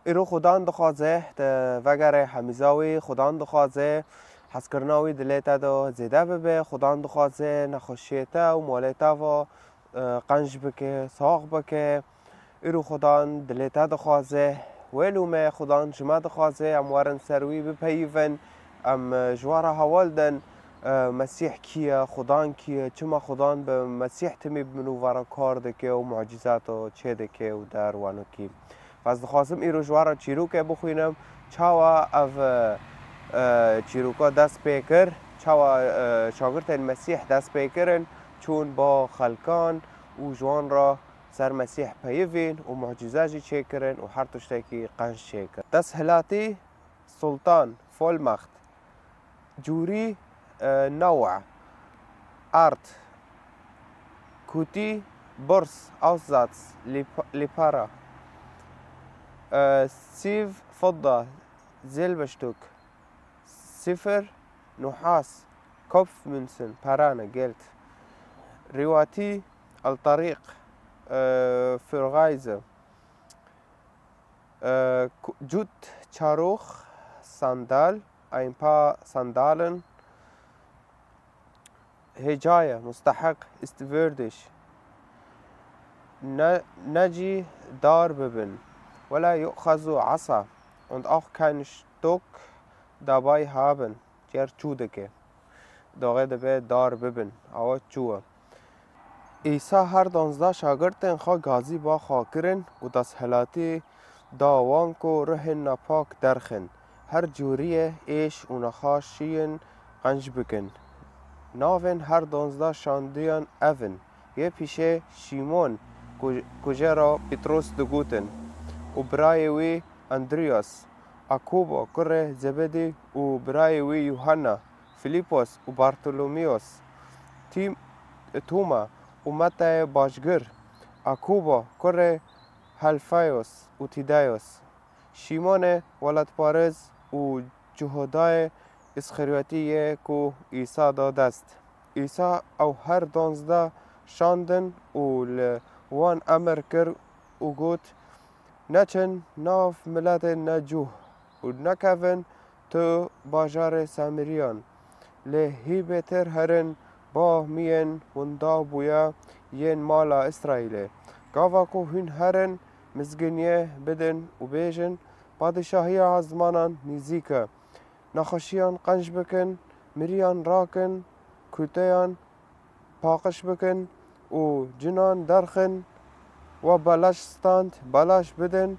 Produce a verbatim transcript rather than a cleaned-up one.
Îro Xudan dixwaze te vegere hemîza wî, Xudan dixwaze hezkirina wî dilê te de zêde bibe, Xudan dixwaze nexweşiyê te û malê te va, e, qenc bike, sax bike. Îro Xudan dilê te dixwaze, wê lûme Xudan ji me dixwaze, em werin ser wî bipeyivin, em, e, ji we re heval din, e, Mesîh kî ye, Xudan kî ye, çima Xudan bi Mesîh timî bi min û we re kar dike û mucîzat û çê dike û der wanokî. Ez dixwazim îro ji we re çîroke bixwînim, çawa ev, e, çîroka dest pê kir, çawa, e, şagirtên Mesîh dest pê kirin, çûn ba xelkan û ji wan re ser Mesîh peyivîn û mucîze jî çêkirin û her tiştekî qenc çêkir. Desthilatî, Sultan, Vollmacht, cûrî, e, نوع, Art, kutî, Burs, Aufsatz, lîp-, lîpara, e, sîv, فضة, Silberstück, Sifir, Nuhas, Kopfmünzen, perane, Geld, rîwatî, الطريق, e, Führreise, e, ku-, cût, çarûx, Sandal, ein paar Sandalen, hêcaye, مستحق, ist würdig, ne, ne jî dar bibin, ولا يؤخذ عصا, und auch kein Stock dabei haben, ger çû dike. Daxê dibe dar bibin, awa çû e. Îsa her donzdeh şagirtên xwe gazî ba xwe kirin û desthilatî da wan ku ruhên nepak derxin, her cûriyê êş û nexweşiyên qenc bikin. Navên her donzdeh şandiyan ev in: yê pîşê Şîmon, ku, ku jê re Pîtros digotin, û birayê wî Andriyas, Akubo kurê Zebedî û birayê wî Yuhanna, Filîpos û Bartolomîos, Tîm-, Tûma û Metayê başgir, Akubo kurê Helfayos û Tîdayos, Şîmonê welatparêz û Cihudayê Îsxeryotî yê ku Îsa da dest. Îsa ew her donzdeh şandin û li wan emir kir û got, Neçin nav miletên necûh û nekevin tu bajarê Samiriyan, lê hî bêtir herin ba miyên windabûya yên mala Îsraîlê. Gava ku hûn herin mizginiyê bidin û bêjin, Padîşahiya ezmanan nîzîk e. Nexweşiyan qenc bikin, miriyan rakin, kuteyan paqij bikin û cinan derxin, we belaş stand, belaş bidin,